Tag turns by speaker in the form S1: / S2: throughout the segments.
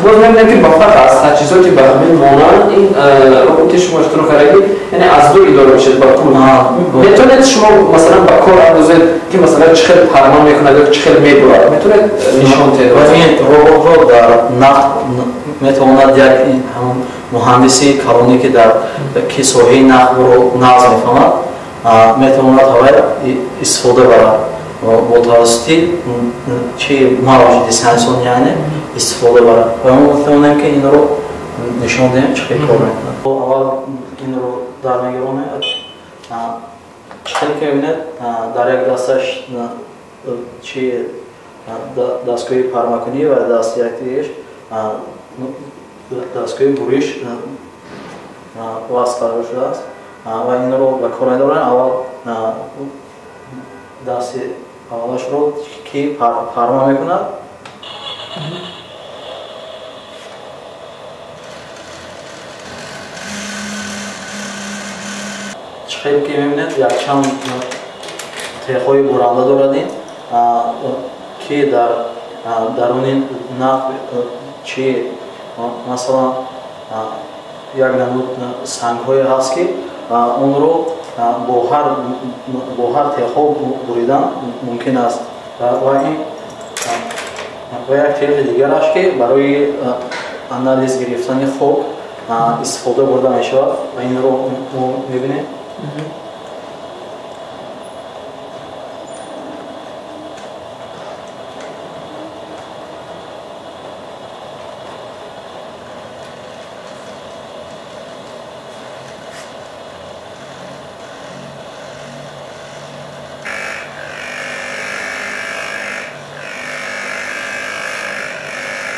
S1: Боз мебинем, ки ба фарқ аз таҷҳизоти ба ҳамин монанд, ин роботи шумо ихтироъ кардагӣ, яъне аз дур идора мешавад ба пулт. Метавонед шумо, масалан, ба кор андозед, ки масалан чӣ хел парма мекунад ё чӣ хел мебурад, метавонед нишон диҳед?
S2: Ва ин роботро дар нақд метавонад як ҳамон муҳандиси калоне, ки дар ки соҳаи нақдро нағз мефаҳмад, метавонад ҳавай истифода барад, бо тавассути чи мавҷи дистанцион, яъне истифода барад. Ва мо метавонем, ки инро нишон диҳем, чӣ хел кор мекунад. Аввал инро дар мегиронем. Чӣ хел ки мебинед, дар як дасташ чи дастгоҳи пармакунӣ ва дасти якдигараш дастгоҳи буриш васл карда шудааст ва инро ба кор медорем. Аввал дасти аввалашро, ки парма мекунад. Чӣ хел ки мебинед, якчанд теғҳои буранда дорад ин, ки дар даруни нақб чи масалан як намуд сангҳое ҳаст, ки онро бо ҳар теғҳо буридан мумкин аст. Ва ин ва як теғи дигараш, ки барои анализ гирифтани хок истифода бурда мешавад, ва инро мо мебинем.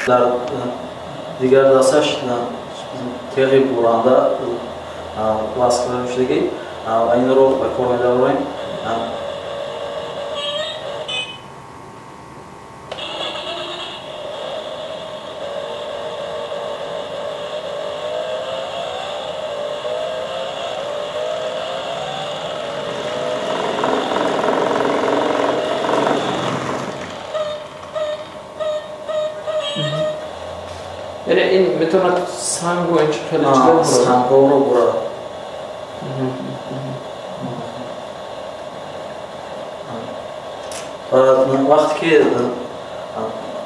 S2: Дар дигар дасташ теғи буранда васл карда шудагӣ ва инро ба кор медарорем.
S1: Яъне ин метавонад сангу ин чӣ хеле чизо бурад?
S2: Сангҳоро бурад. Вақте ки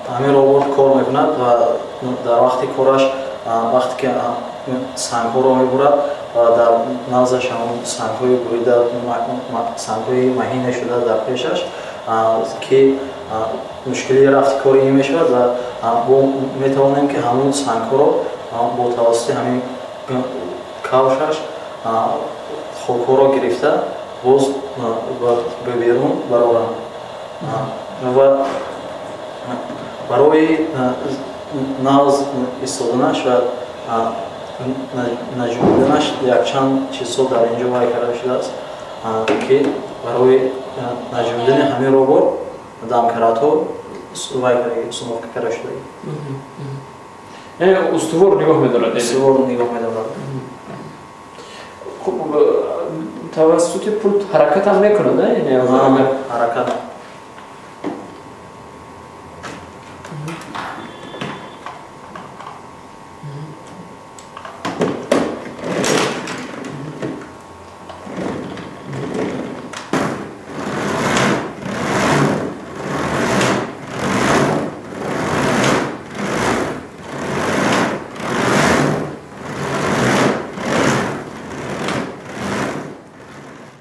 S2: ҳамин робот кор мекунад ва дар вақти кораш, вақте ки сангҳоро мебурад ва дар наздаш ҳамон сангҳои бурида, сангҳои маҳина шуда дар пешаш, ки мушкилии рафти кори ин мешавад ва метавонем, ки ҳамон сангҳоро бо тавассути ҳамин кавшаш хокҳоро гирифта, боз ба берун барорам. Ва барои нағз истоданаш ва наҷумиданаш якчанд чизҳо дар ин ҷо вай карда шудааст, ки барои наҷумидани ҳамин робот домкратҳо вай установка карда шудагӣ.
S1: Яъне устувор нигоҳ медорад?
S2: Устувор нигоҳ медорад.
S1: Хуб, тавассути пулт ҳаракатам мекунад?
S2: Ҳаракат.